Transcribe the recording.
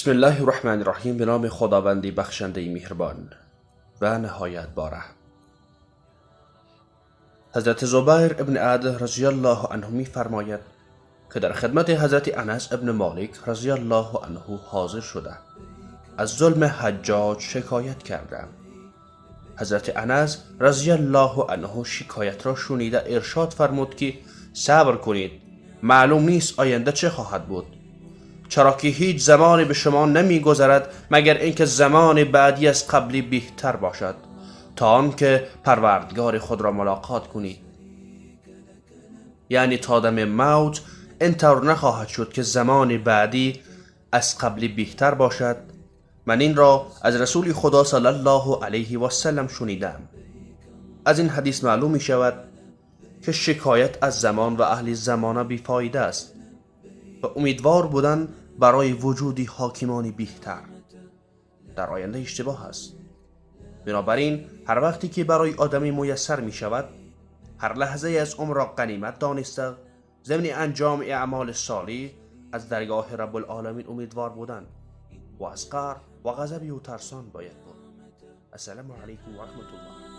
بسم الله الرحمن الرحیم. به نام خداوندی بخشنده مهربان و نهایت باره. حضرت زبیر ابن عدل رضی الله عنه می فرماید که در خدمت حضرت انس ابن مالک رضی الله عنه حاضر شده از ظلم حجاج شکایت کردم. حضرت انس رضی الله عنه شکایت را شنیده ارشاد فرمود که صبر کنید، معلوم نیست آینده چه خواهد بود، چرا که هیچ زمانی به شما نمیگذرد مگر اینکه زمان بعدی از قبلی بهتر باشد، تا آنکه پروردگار خود را ملاقات کنید. یعنی تا دم موت اینطور نخواهد شد که زمان بعدی از قبلی بهتر باشد. من این را از رسول خدا صلی الله علیه و سلم شنیدم. از این حدیث معلوم می شود که شکایت از زمان و اهل زمانه بیفایده است و امیدوار بودن برای وجود حاکمانی بهتر در آینده اشتباه است. بنابراین هر وقتی که برای آدمی میسر می شود، هر لحظه از عمر را غنیمت دانسته ضمن انجام اعمال صالح از درگاه رب العالمین امیدوار بودن و از قهر و غضب او ترسان باید بود. السلام علیکم و رحمت الله.